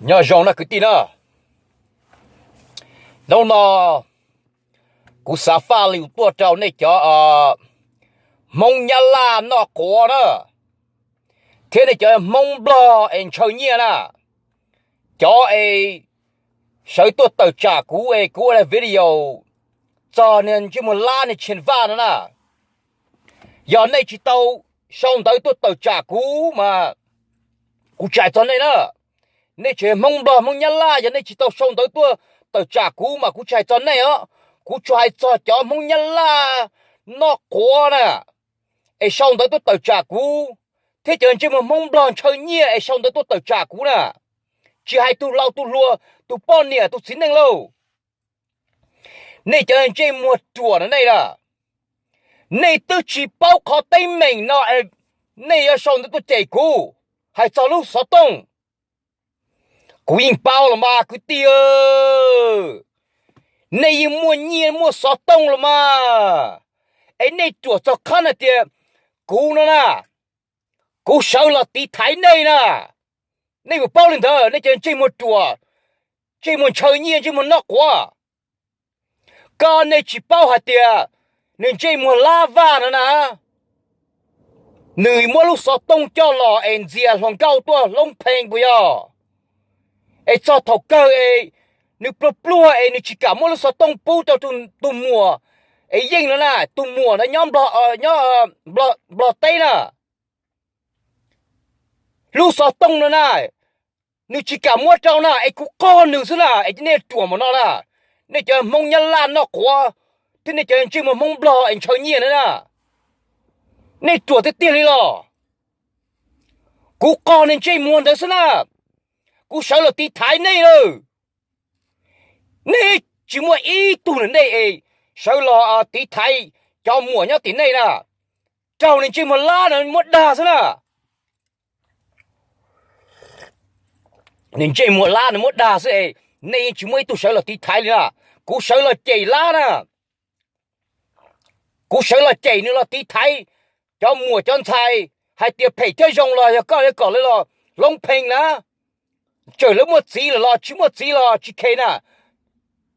Nyob zoo na kwv tij na, hnub no kuv xav faj lus tuaj rau nej cov Hmoob Nyab Laj noj quav na, thiab nej cov Hmoob Nplog es ntshaw nyiaj na, cov es sawv tuaj tawm tsam kuv es kuv ua video txog niag ntsej muag Lab niag Tshias Vaj no na. Yog nej tsis tau sau ntawv tuaj tawm tsam kuv mas kuv tsis hais txog nej na. Nej tsev Hmoob Nplog Hmoob Nyab Laj, yog nej tsis tau sau ntawv tuaj tawm tsam kuv mas kuv tsis hais txog nej os. Kuv tsuas hais txog cov Hmoob Nyab Laj noj quav na, es sau ntawv tuaj tawm tsam kuv, thiab cov ntsej muag Hmoob Nplog ntshaw nyiaj es sau ntawv tuaj tawm tsam kuv na. Tsis hais tus laus tus hluas, tus poj niam tus txiv neej lauj. Nej cov ntsej muag ruam no nej na, nej twb tsis paub qhov teeb meem no, nej yuav sau ntawv tuaj cem kuv hais txog lub xov tooj. Kuv yeej paub los mas kwv tij, nej yeej muaj nyiaj muaj xov tooj los mas, es nej ruam txog qhov hais tias kuv no na, kuv sawv los tiv thaiv nej na. Nej puas paub li ntawd nej cov ntsej muag ruam, ntsej muag ntshaw nyiaj ntsej muag noj quav? Koj nej tsis paub hais tias nws ntsej muag Lab Vaj no na, nws muab lub xov tooj coj los es ntxias hluas nkauj tuaj Hloov Pheej puas yog? Es txog thaum kawg es nws pluag pluag es nws tsis kam muab lub xov tooj pub rau tus muam es Yeej no na, tus muam na nyob Nplog teb na. Lub xov tooj no na, nws tsis kam muab rau na es kuv qog nws xwb na, es nej ruam npaum no na. Nej cov Hmoob Nyab Laj noj quav, thiab nej cov ntsej muag Hmoob Nplog es ntshaw nyiaj na, nej ruam tiag tiag li los. Kuv qog nws ntsej muag ntawd xwb na, kuv sawv los tiv thaiv nej lawm. Nej tsis muaj ib tug na nej es sawv los tiv thaiv cov muam nyob tim nej na, raug nws ntsej muag Lab no muab dag xwb na. Nws ntsej muag Lab no muab dag xwb es nej yeej tsis muaj ib tug sawv los tiv thaiv li na. Kuv sawv los cem Lab na, kuv sawv los cem nws los tiv thaiv cov muam cov ntxhais, hais tias phem thiab zoo los yog koj yuav kom lawv los Hloov Pheej na. Txawm lawv muaj txiv lawm los tsis muaj txiv los tsis khe na,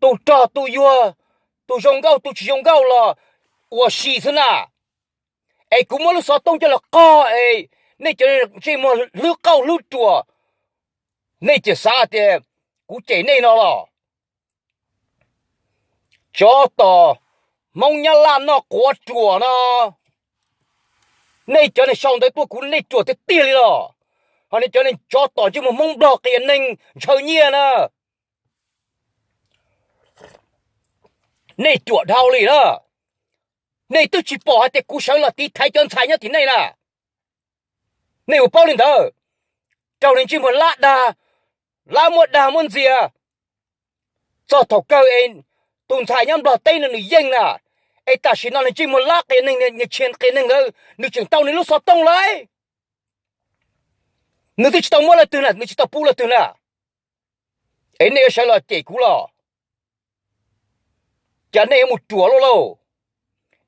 tus rog tus yuag, tus zoo nkauj tus tsis zoo nkauj los ua si xwb na. Es kuv muab lub xov tooj coj los qog es nej cov ntsej muag hlwb qauj hlwb ruam, nej cia xav tias kuv cem nej no los. Tsov tom Hmoob Nyab Laj noj quav ruam no, nej cov neeg sau ntawv tuaj kuv nej ruam tiag tiag li los. Ho nej cov neeg tsov tom ntsej muag Hmoob Nplog qias neeg ntshaw nyiaj na, nej ruam dhau li na. Nej twb tsis pom hais tias kuv sawv los tiv thaiv cov ntxhais nyob tim nej na. Nej puas paub li ntawd? Raug nws ntsej muag Lab dag, Lab muab dag muab ntxias, txog thaum kawg es tus ntxhais nyob Nplog teb no nws Yeej na, es tam sim no nws ntsej muag Lab qias neeg, nws Tshias qias neeg ntawd nws tseem tau nws lub xov tooj lawm. Nws twb tsis tau muab leej twg na, nws tsis tau pub leej twg na, es nej yuav sawv los cem kuv los? Cas nej yuav mus ruam luaj lauj?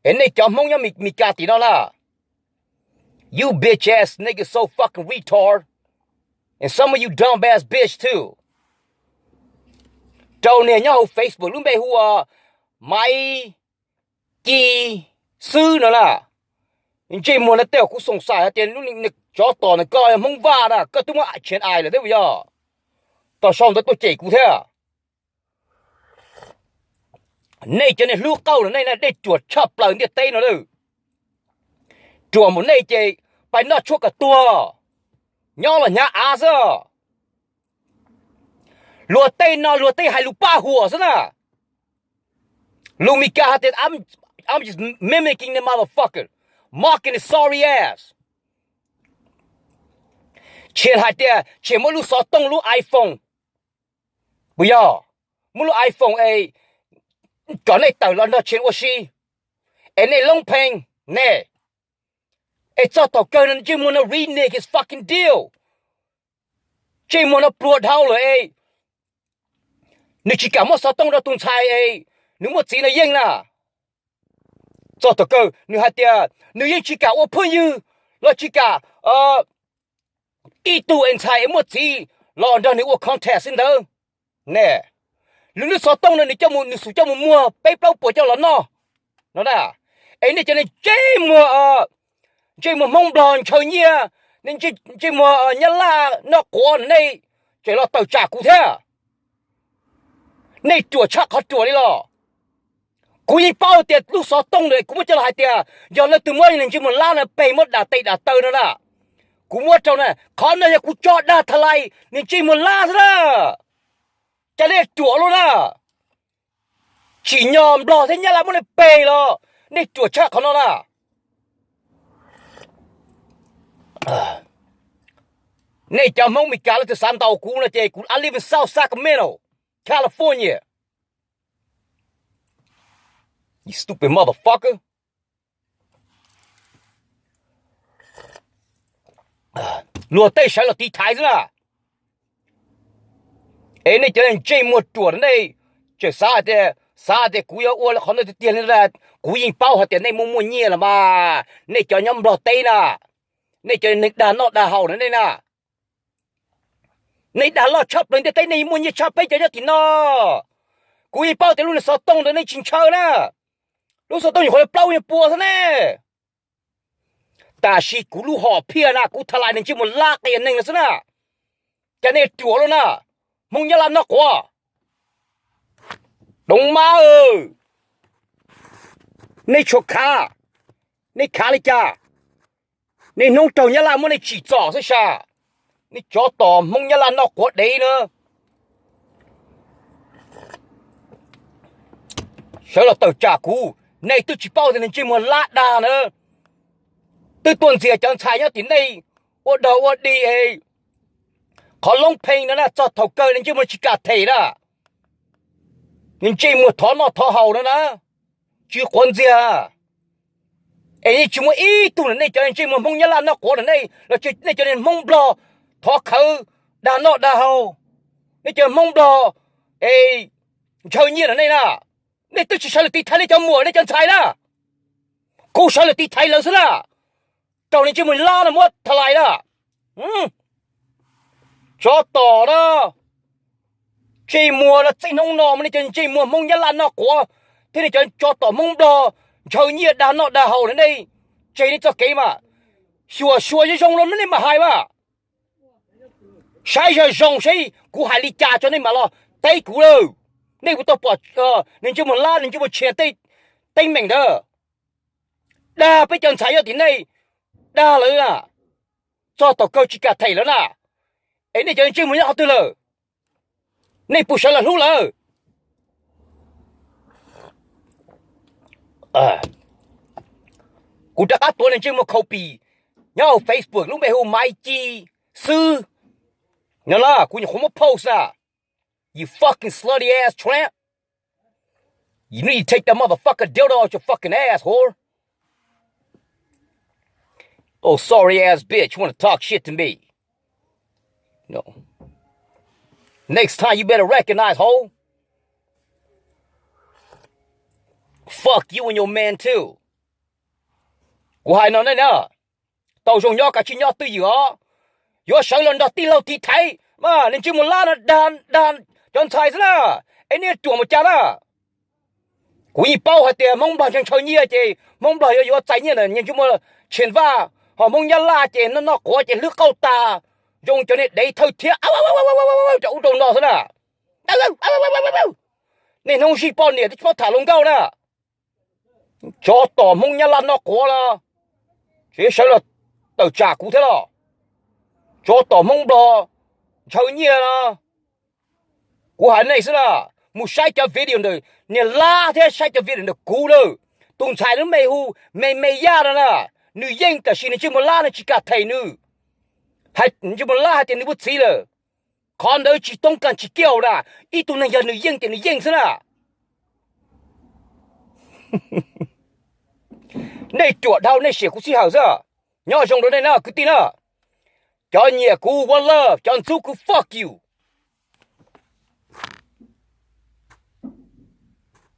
Es nej cov Hmoob nyob Mes Kas tim no na, you bitch ass nigga, so fucking retard, and some of you dumb ass bitch too. Rau niag nyob hauv Facebook lub npe hu ua Maiv Ci Xwb no na, ntsej muag no tej uas kuv xoom xais hais tias lub tsov tom no koj yog Hmoob Vaj na, koj twb muab Tshias ais lawm thiab puas yog? Tom sau ntawv tuaj cem kuv thiab. Nej cov niag hlub qauj no nej na, nej ruam tshaj plaws ntiaj teb no lawm. Ruam npaum nej ces pais noj tshuaj kom tuag, nyob los hnyav av xwb. Luag tej no luag tej hais lus paj huam xwb na. Lus Mes Kas hais tias I'm just mimicking the motherfucker, mocking the sorry ass. Tshias hais tias Tshias muab lub xov tooj lub iPhone, puas yog? Muab lub iPhone es kom nej tawm los nrog Tshias ua si, es nej Loob Pheej ne, es txog thaum kawg no ntsej muag no renege his fucking deal. Ntsej muag no pluag dhau lawm es nws tsis kam muab xov tooj rau tus ntxhais es nws muaj txiv no Yeej na. Txog thaum kawg nws hais tias nws yeej tsis kam ua phooj ywg los tsis kam ib tug es ntxhais es muaj txiv los nrog nws ua contest xwb ntawd. Ne, lub lub xov tooj no nws coj mus, nws xub coj mus muag peb plaub puas coj los noj no na. Es nej cov neeg ntsej muag, ntsej muag Hmoob Nplog ntshaw nyiaj, nej ntsej muag Nyab Laj noj quav no nej tseem los tawm tsam kuv thiab. Nej ruam tshaj qhov ruam li los. Kuv yeej paub tias lub xov tooj ntawd kuv muab coj los hais tias yog leej twg muab nws ntsej muag lab no peg muab dam tes dam taw no na, kuv muab rau na, qhov no yog kuv tso dag tha lais nws ntsej muag lab xwb na. Cas nej ruam luaj na. Tsim nyog Nplog thiab Nyab Laj muab nej peg los nej ruam tshaj qhov no na. Nej cov Hmoob Meskas leej twg xav ntaus kuv no ces kuv, I live in South Sacramento, California. You stupid motherfucker. Luag tej sawv los tiv thaiv xwb na. Es nej cov ntsej muag ruam nej tseem xav tias, xav tias kuv yuav ua qhov no tiag tiag li. Kuv yeej paub hais tias nej muaj muaj nyiaj los mas, nej cov nyob Nplog teb na, nej cov neeg dag noj dag haus na nej na. Nej dag loj tshaj plaws ntiaj teb, nej muaj nyiaj tshaj peb cov nyob tim no. Kuv yeej paub tias lub niag xov tooj ntawd nej tsis ntshaw na. Lub xov tooj nyuam qhuav plaub nyuag pua xwb ne. Tab sis kuv lub hom phiaj na kuv tha lais nws ntsej muag lab qias neeg no xwb na. Cas nej ruam luaj na, Hmoob Nyab Laj noj quav. Doov mab, nej tshuav khav, nej khav li cas? Nej hnub raug Nyab Laj muab nej tsim txom xwb sas. Nej tsov tom Hmoob Nyab Laj noj quav dev na. Sawv los tawm tsam kuv, nej twb tsis paub tias nws ntsej muag lab dag na. Twb tuaj ntxias cov ntxhais nyob tim nej ua dog ua dig es qhov loob pheej no na, txog thaum kawg nws ntsej muag tsis kam them na. Nws ntsej muag thov noj thov haus no na, tsis quav ntxiag. Es yeej tsis muaj ib tug na nej cov ntsej muag Hmoob Nyab Laj noj quav na nej los, nej cov Hmoob Nplog thov khawv dag noj dag haus, nej cov Hmoob Nplog es ntshaw nyiaj na nej na. Nej twb tsis sawv los tiv thaiv nej cov muam nej cov ntxhais na. Kuv sawv los tiv thaiv lawv xwb na. Raug nws ntsej muag lab no muab tha lais na. Tsov tom na. Ntsej muag no txij hnub no mas nej cov ntsej muag Hmoob Nyab Laj noj quav thiab nej cov tsov tom Hmoob Nplog ntshaw nyiaj dag noj dag haus na nej, tseg nej txoj kev mas. Xyuam xyuas zoo zoo no nej mam hais mas. Saib zoo zoo seb kuv hais li cas tso nej mam los teb kuv lawm. Nej puas tau pom nws ntsej muag lab nws ntsej muag tshiab tej teeb meem ntawd? Dag peb cov ntxhais nyob tim nej, dag lawv na, txog tom kawg tsis kam them lawv na. Es nej cov ntsej muag nyob qhov twg lawm? Nej puas sawv los hlub lawv? Kuv rov qab tuav nws ntsej muag copy nyob hauv Facebook lub npe hu Maiv Ci xwb. No na, kuv nyuam qhuav muab post na. You fucking slutty ass tramp. You need to take that motherfucker dildo out your fucking ass, whore. Oh, sorry ass bitch wanna talk shit to me. No. Next time you better recognize, hoe. Fuck you and your man too. Kuv hais no nej na, tau zoo nyob kav tsij nyob twj ywm os. Yuav sawv los nrog tij laug tiv thaiv mas nws ntsej muag lab no dag cov ntxhais xwb na. Es nej ruam mus cas na? Kuv yeej paub hais tias Hmoob Nplog ntshaw ntshaw nyiaj ces Hmoob Nplog yuav yuav txais nyiaj ntawm nws ntsej muag Tshias Vaj, ho Hmoob Nyab Laj ces noj noj quav ces hlwb qauj tas, zoo cov niag dev thawj thiab. Rau ub rau no xwb na. Nej hnub zij poj niam twb tsis paub tham hluas nkauj na. Tsov tom Hmoob Nyab Laj noj quav los tseem sawv los tawm tsam kuv thiab los? Tsov tom Hmoob Nplog ntshaw nyiaj no. Kuv hais nej xwb na, mus saib cov video ntawm niag lab thiab saib cov video ntawm kuv lawm. Tus ntxhais lub me hu Me Me Yaj no na, nws yeej tab sis nws ntsej muag lab no tsis kam them nws. Ntsej muag lab hais tias nws muaj txiv lawm. Qhov ntawd tsis toob kas tsis kiaj na, ib tug neeg yog nws yeej tias nws yeej xwb na. Nej ruam dhau nej siam kuv sij hawm xwb. Nyob zoo rau nej na kwv tij na. Cov nyiam kuv one love, cov ntxub kuv fuck you.